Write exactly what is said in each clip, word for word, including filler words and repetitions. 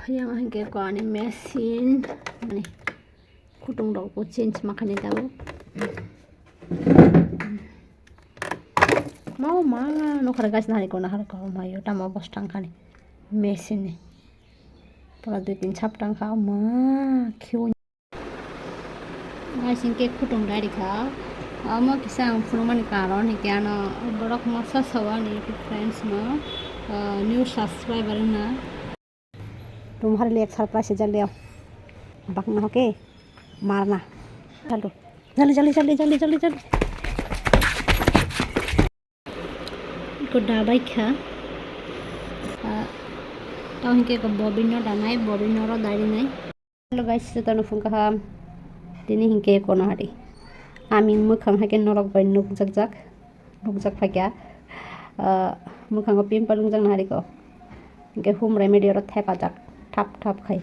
Yang hingke ko ani machine, ani kutung rok bo change ma khainai tabuk. Mau ma nokha guys, nari ko nahar ko mayo tamo bostang khani machine ni. Pura dui tin saptang kha ma khiu. Guys, hingke kutung dari kha. Amo kisa ang phunukmani karon hingke ano borok masa sao ani YouTube friends no, ah, new subscriber wngna. Tum hari ek surprise jal dia. Bak na hoke marna. Chalo. Jaldi, jaldi, jaldi. Iko dabai kha. Ah, tau hingke ko bobino danai, bobino ro dari nai. Hello guys, jotono phung kaham. Tini hingke kono hari. Ami mwkhang hai ke norok bai nukjak jak, nukjak phaikha. Ah, mwkhango pimple wngjak nahari ko. Hingke hum remedy oro thepajak, thap thap khai.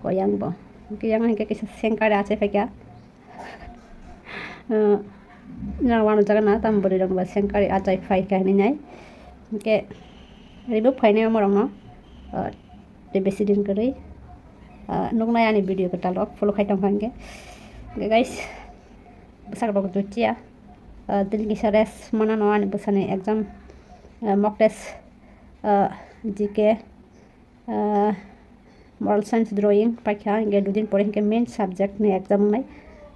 Ko yang bo. Hingke yang hingke kisa sengkare achai phaikha. Ah, nang wano jaga na tam bwrwi rok ba sengkare achai phaikha hinwi nai. Hingke ribuk phainai omorokno. Ah, Tei besi din kwrwi, ah, nuknai ani video kwtal rok follow khai tongkha hingke. Hingke guys, bwsak rok jutia, ah, tini kisa rest manano ani bwsani exam, ah, mock test, ah, G K, ah, moral science drawing paikha hingke dudin pore hingke main subject ni exam wngnai.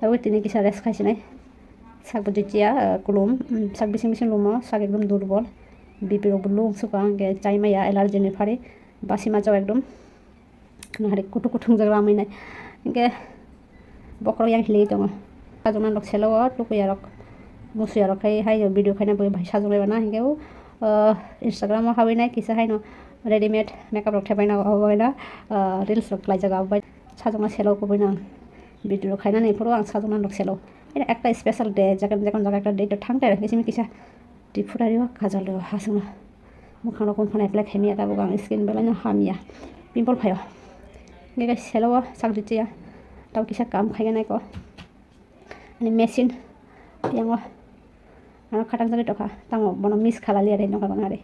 Abo tini kisa rest khaisinai. Sak bo jutia, ah, kulum, mm, sak bising bising lumo, sak ekdom durbol. B P rok bo low wngsuka hingke chai maya allergy ni phari. Basi machao ekdom. Nahari kutu kutu wngjak ramwi nai. Hingke bokhorok yang hili tongo. Sajokna rok selo o tukuya rok. Musuya rok khai hai video khaina bagwi bai sajok lai bana. Hingke o, o, Instagram o hawi nai kisa haino readymade makeup rok thepai na o bai na, o, reels rok khlai jaga o bai. Sajokna selo kubui nang. Video rok khaina ni phuru ang sajokna rok selo. Ina ekta special day, jekon jekon jaga ekta day to thang tai rok simi kisa. Tripura rio kajal rio hasungno. Mwkhang rok phano apply khaimya tabuk ang skin belai no hamya. Pimple phaio. Hingke selo o sak jutia. Tabo kisa kam khaigana ko. Ani machine. Yango. Ano khatang jagwi tokha. Tamo bono miss khalali are nokha bana are.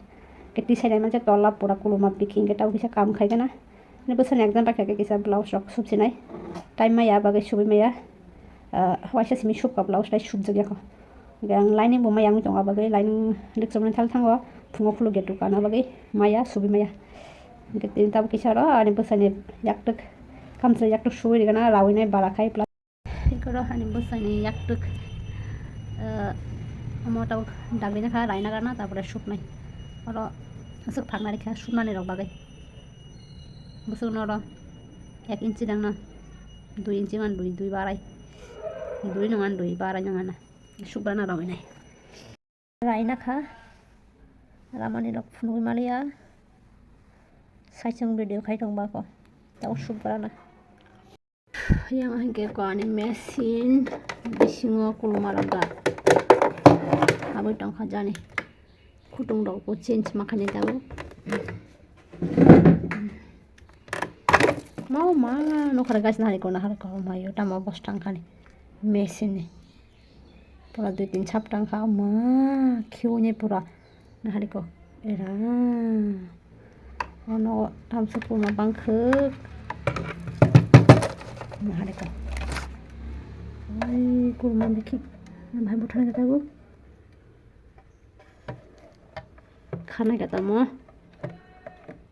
Ke tisai nai manje tola pura kuluma bikhi hingke tabo kisa kam khaigana. Ani bwsani exam paikha khe kisa blouse rok subsinai. Time maya bagwi subwi maya. Ah, waisa simi subka blouse tai subjak yakho. Hingke ang lining bo maya wngwi tongo, abagwi lining likchokmani thal thango, phungo khulukya dukan, abagwi maya, subwi maya. Hingke tini tabuk kisa oro ani bwsani yaktwk, kamchwlwi yaktwk subwi rigana, rawinai bara khai pla-, hingke oro ani bwsani yaktwk, eh, omo tabuk dagwi nakha, raina gana, tapore suknai. Oro aswk phangna rikha, suknani rok bagwi. Bwswkno oro ek inchi dangna, dui inchi man dui, dui barai, dui nung an dui barai nung ana. Subrana rok inai. Raina kha. Ramani rok phunugwi maliya. Saichung video khai tong bako. Tau subrana. Yang hingke ko ani machine bisingo kuluma rok da. Aboi tongkha jani. Kutung rok bo change ma khainai tabuk. Mau ma nokha guys, nahari ko nahar ko mayo tamo bostang khani machine ni. Pura dui tin saptang kha ma khiuni pura nahari ko era. Ono tamsa kurma bangkhuk nahari ko. Ai kurma bikhi. Bhai buthana kata bu. Khana kata mo.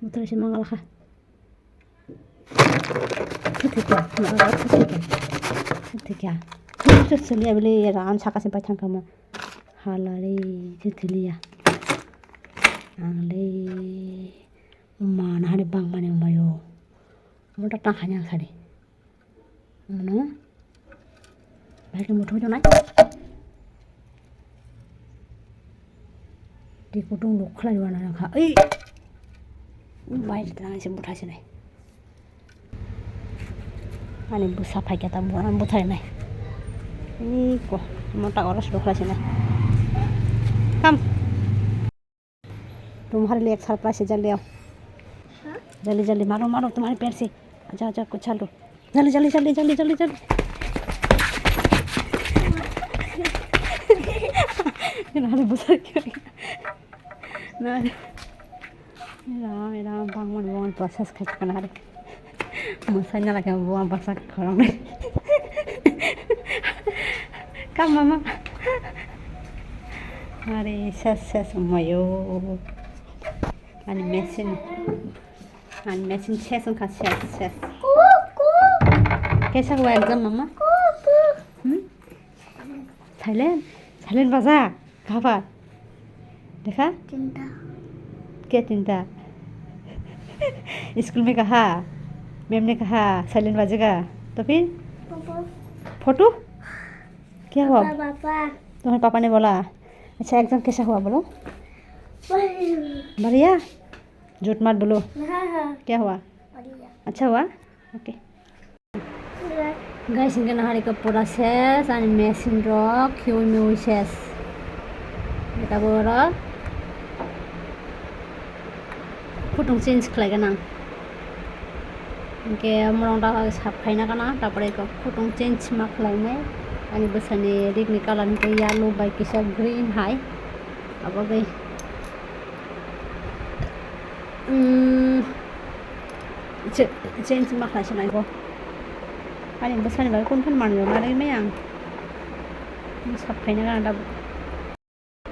Buthana si mangala kha. Thikya, thikya. Thikya. Thikya bele ran saka se pai thangkha mo. Halari thikya. Angle. Mana hari bang mane mayo. Mo ta ta khanya sari. Mano. Bahai khe muthungwi tongnai. Tei kutung nuk khlai rwna nang kha. Ei! Bahai tong se bwtha sinai. Ani bwsa phai khe ta bwtha rinai. Ei ko, mota oro se dok khlai sinai. Kam. तुम्हारे लिए एक सरप्राइज है, जल्दी आओ। हाँ? जल्दी, जल्दी, मारो, मारो, तुम्हारे पैर से। अच्छा, अच्छा, कुछ छाल दो। जल्दी, जल्दी, जल्दी, जल्दी, जल्दी, जल्दी। ना रे, बुजुर्ग क्यों नहीं? ना रे। Ram, ram, bangmani, bangmani process khai khana hari. Musai na lagi buang basa khorang ni. Kam mama. Hari ses, ses, mayo. Ani machine. Ani machine ses, wngkha ses, ses. Kaisa wa exam, mama? Hmm? Silent? Silent baja? Kaha pa? Dekha? Tinta. Kya tinta? School mein kaha? Ma'am ne kaha silent bajega? To phir? Papa. Photo? Kya hua? Papa, papa. Tumhare papa ne bola? Acha, exam kaisa hua bolo? Bhai. Bhariya? Jhut mat bolo. Ha, ha. Kya hua? Bhariya. Acha hua? Okay. Guys, hingke nahari ko pura ses, ani machine rok khiui miui ses. Tabuk oro kutung change khlai gana. Hingke morong da sap khaina gana, tapore ko kutung change ma khlainai. Ani bwsani rig ni colour hingke yellow bai kisa green hai. Abo bai. Hmm. Che-, change ma khlai se nai bo. Ani bwsani bagwi kun kun manwi rok narwgwi maya ang. Sap khaina gana da.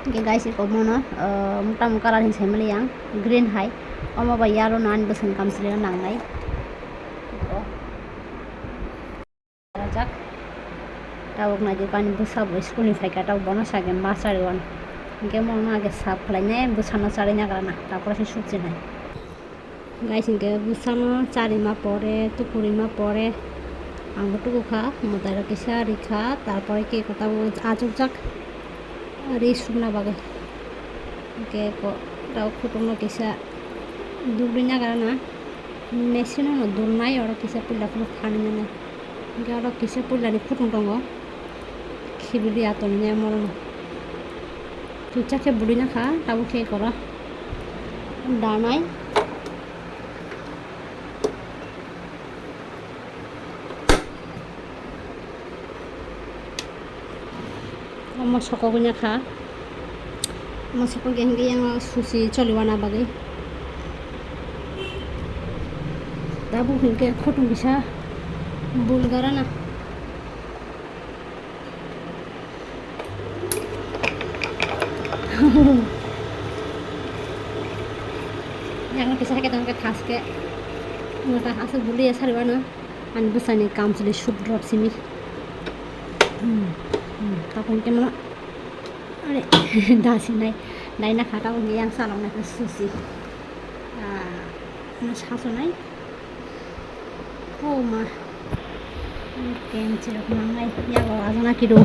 Hingke guys, eko mono, ah, mwtang colour hinwi sai mani ang, green hai. Omo bai yellow no ani bwsani kamchwlwi o nangnai. Rajak. Tabuk naidi bani bwsa bo school ni phaikha, tabuk bono sakhe ma chariwan. Hingke mono age sap khlainai, bwsano charwi nagrana, tapore se sukchinai. Guys, hingke bwsano charima pore, tukurima pore, ang bo tukukha, mwtai rok kisa rikha, tarpore cake o tabuk achukjak ri sukna bagwi. Hingke ko, tabuk khutungno kisa dugri nagrana, machine o no durnai, oro kisa puila phano khanwi nanai. Hingke oro kisa puilani khutung tongo. Khibidi atoni ne morono. Tucha khe budi nakha, tabuk khe koro. Danai. Omo sokogwi nakha. Masako ge hingke yang susi choli wana bagwi. Tabuk hingke khutung kisa bul garana. Yang kisa hake tangke thaske. Mata asuk buli ya sari wana. Ani bwsani kamchwlwi sut drop simi. Hmm, hmm, tabuk hingke mano. Are, da sinai, dai na kha, tabuk yang salok na khe susi. Ah, ano sasunai. Oh ma. Kenchi rok mangai, yago ajana kido.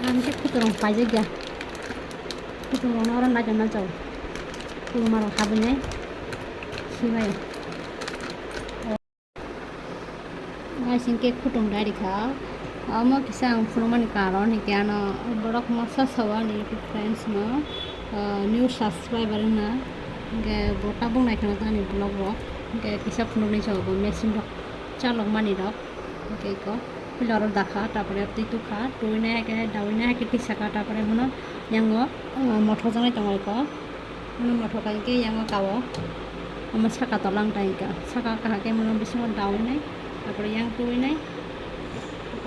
Ang khe phuturong paijak ya. Phuturong oro naikhe manchao. Khulumaro habinai. Sibai. Guys, hingke khutung dai rikha. Omo kisa ang phunukmani karon hingke ano borok masa sao ani YouTube friends no, ah, new subscriber wngna. Hingke bo tabuk naikhwna ta ani vlog rok. Hingke kisa phunuknai sao bo machine rok chalok mani rok. Hingke eko pillar o dakha, tapore twi tukha, tuinai hai khe, dauinai hai khe tisakha, tapore bono yango, ah, mothor janai tongo eko. Bono mothor kaike yango kao. Omo saka tolang tai ka. Saka kahake mono bisingo daui nai. Tapore yang tui nai.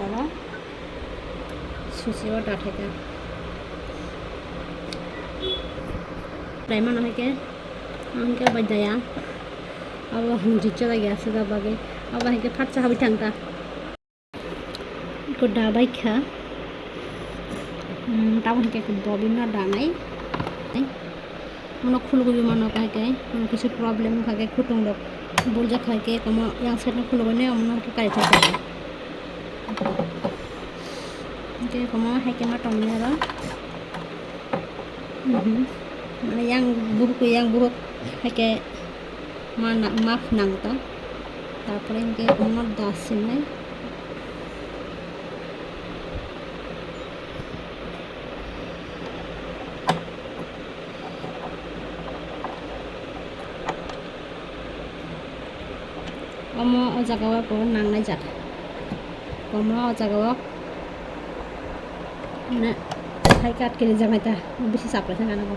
Oro susi o dathai ka. Tei mano hai ke. Ang ke bai daya. Abo hwnjik cha lagi aswk bagwi. Abo hai ke phatsa habwi thang ka. Eko dabai kha. Hmm, tamo hingke eko bobino danai. Mono khulugwi mano kai kai. Mono kisa problem wngkha khe khutung rok burjak khai khe komo yang side no khulugwi nai omono khe kai thai kha. Hingke komo hai khe ma tongni oro. Mhm. Mane yang buhuk, yang buhuk hai khe ma na-, ma phnang ta. Tarpore hingke omo da sinai. Omo o jaga o eko nangnai jak. Omo o jaga o, mane, Hai kat kiri jangai ta, bisi supply thang ano bo.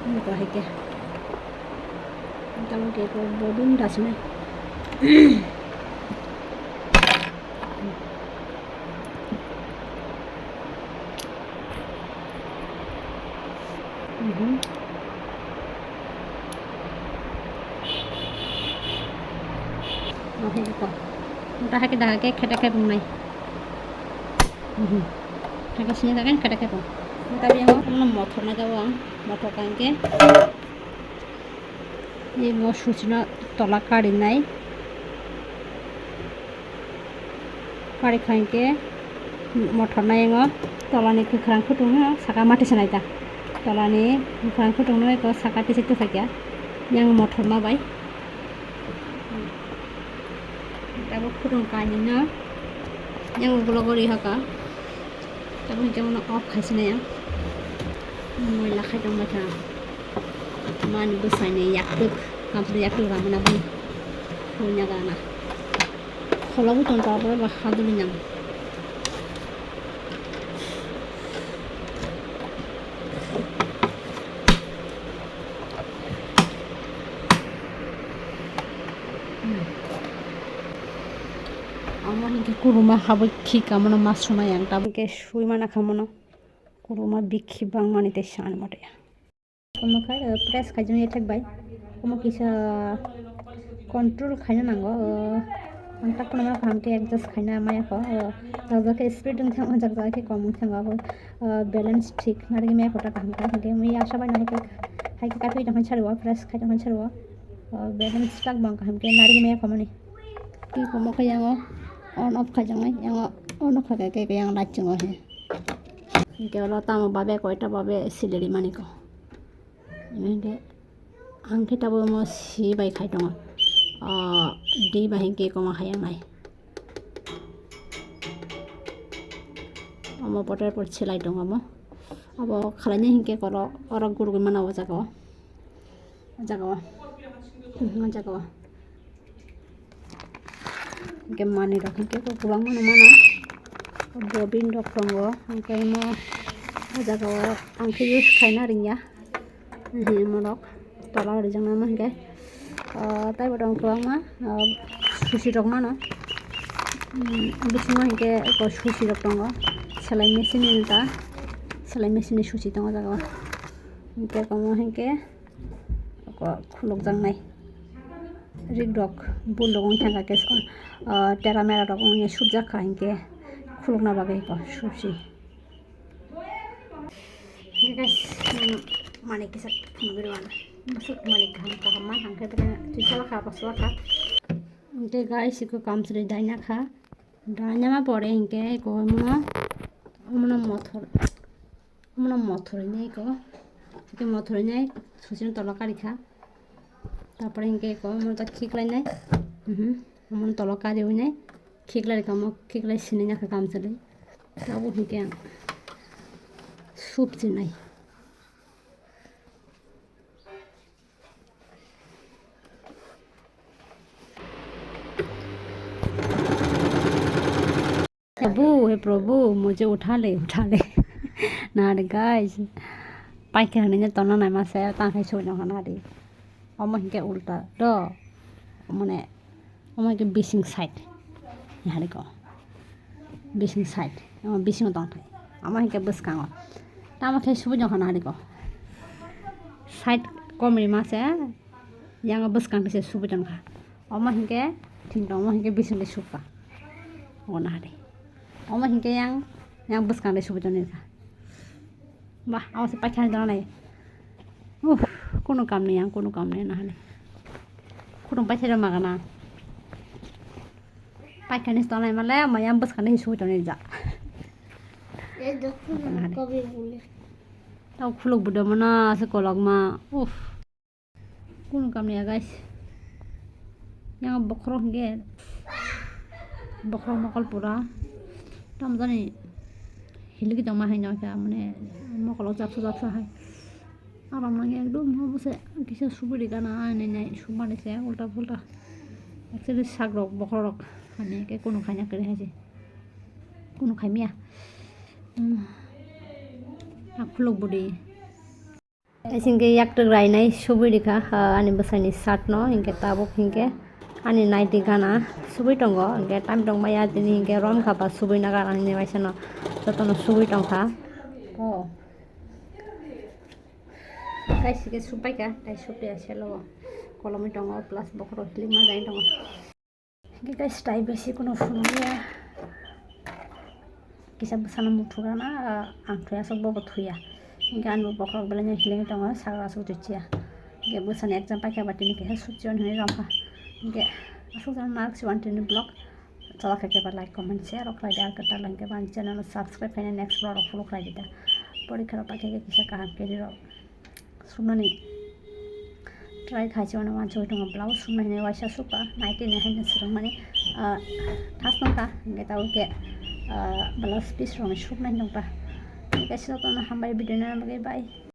Ini ko hai ke. Tamo ke ko bodum dasne. Mhm. Oke, ko. Entah ke dah ke kheda ke bunai. Mhm. Hake sini kan kheda ke bung. Tapi yang mau motor na jawang, motor kan ke. Ini mau susina tolak kari nai. Pari kha hinkhe mothor no yango tolani kwkhwrang khutung no saka mati sanai ta. Tolani kwkhwrang khutung no eko saka tisi tusa kya. Yang mothor ma bai. Tabuk khutung kainwi no yang ukulok o rihaka. Tabuk hinkhe bono off khai sinai ang. Moila khai tong bai kha. Mani bwsai ni yaktwk, kamchwlwi yaktwk ramwi nabwi. Huina gana. Kholobwi tong tabuk ba haduli nang. Omo hinkhe kuruma habwi khika mono ma sumai ang tabuk khe sui mana kha mono kuruma bikhi bangmani tei sani mote. Omo khai, eh, press khaijak ya thek bai. Omo kisa control khaina nango, eh, ang tak phano ma kaham khe adjust khaina maya kho, eh, jak jak khe speed wng thango, jak jak khe kom wng thango, abo, eh, balance thik narwgwi maya kho ta kaham khe, hinkhe mui asa bai no hai khe, hai khe kaitwi tongkha sari o, press khai tongkha sari o, eh, balance tak bang kaham khe narwgwi maya kho mani. Twi komo khe yango on off khaijaknai, yango on off khaikha khe yang light chwngo he. Hinkhe oro tamo babe koita babe siliri mani kho. Hinkhe ang khe tabuk omo si bai khai tongo. O di bai hinkhe koma hai wngnai. Omo poter por silai tongo omo. Abo khwlainai hinkhe oro, oro gurugwi mano o jaga o. O jaga o. Hmm, o jaga o. Hinkhe manwi rok hinkhe kwbangma no mano. Bobin rok tongo. Hinkhe omo o jaga o ang khe use khaina ringya. Hinkhe omo rok tola o rijak nai ma hinkhe, ah, taibo tongo kwbangma, ah, susi rok mano. Hmm, bisingo hinkhe eko susi rok tongo. Selai machine ni ta, selai machine ni susi tongo o jaga o. Hinkhe omo hinkhe eko khulukjaknai. Rik rok bul rok wng thangkha khe, ah, tera mera rok wngya subjak kha hinkhe khulukna bagwi eko susi. Hinkhe guys, nang mani kisa phunugwi rwna. Masuk mani kaham kaham ma hangkhe bwkha twi sala kha, bwsla kha. Hinkhe guys, eko kamchwlwi daina kha. Daina ma pore hinkhe eko omono, omono mothor. Omono mothor hinwi eko. Hinkhe mothor hinwi susino tola kari kha. Tapore hinkhe eko omono ta khiklainai. Mhm. Omono tola kari winai khiklai rikha, omo khiklai sinai nakha kamchwlwi. Tabuk hinkhe ang soup chinai. Prabhu, he Prabhu, mujhe utha le, utha le. Na re guys, paikha hinwi tongna naima se, tang khai soi nokha na re. Omo hinkhe ulta do, mane, omo hinkhe bising side. Nahari ko. Bising side. Omo bisingo tong thai. Omo hinkhe bwskango. Tamo khe subui nokha nahari ko. Side komri ma se, yango bwskang khe se subui tongkha. Omo hinkhe thing tong, omo hinkhe bising khe subkha. Omo nahari. Omo hinkhe yang, yang bwskang de subui tongkha. Bah, abo se paikha ni dona nai. Uff, kunu kam ni yang, kunu kam ni nahani. Kunu paikha rok magana. Paikha ni dona nai male, maya bwskang ni sui toni ja. Tau khuluk budo mana se kolok ma. Uff. Kunu kam ya guys. Yang bokhorok hinkhe, bokhorok mokol pura. Tamjani hilik tongma hai no kha, mane mokol o japsa japsa hai. Aram nang ekdom obo se kisa suburi gana ai nai nai sumani se ulta pulta. Actually sakrok bokhorok hani khe kunu khaina kwrwi hai se. Kunu khaimya. Hmm. Akhulok budi. Guys, hinkhe yaktuk rainai subui rikha, ah, ani bwsani shirt no, hinkhe tabuk hinkhe ani naiti gana subui tongo, hinkhe time tongmaya tini hinkhe romkha ba subui nagar ani waisa no jotono subui tongkha. Oh. Guys, hinkhe subaikha, tai supya selo kolomwi tongo, plus bokhorok hilikma jai tongo. Hinkhe guys, tai besi kheno phunukya. Kisa bwsano muthugana, ah, ang thuya aswk bobo thuya. Hinkhe ani bo bokhorok belai no hiligwi tongo, sakra aswk chuchiya. Hinkhe bwsani exam paikha ba tini kisa sukchiya hinwi romkha. Hinkhe aswk jani narwk si wantini vlog. Chala khe khe ba like, comment, share rok khlai di, ar kwtal hinkhe ba ani channel no subscribe khaina next vlog rok follow khlai di da. Porikha rok paikha khe kisa kaham khe rok. Sumnani try khai se, uano wansugwi tongo blouse sumna hinwi waisa suka, naiti ni haino swrwngmani, ah, thas nokha, hinkhe tabuk khe, ah, blouse piece rokni sukna hinwi nokha. Hinkhe jotono hambai video nai bagwi bye.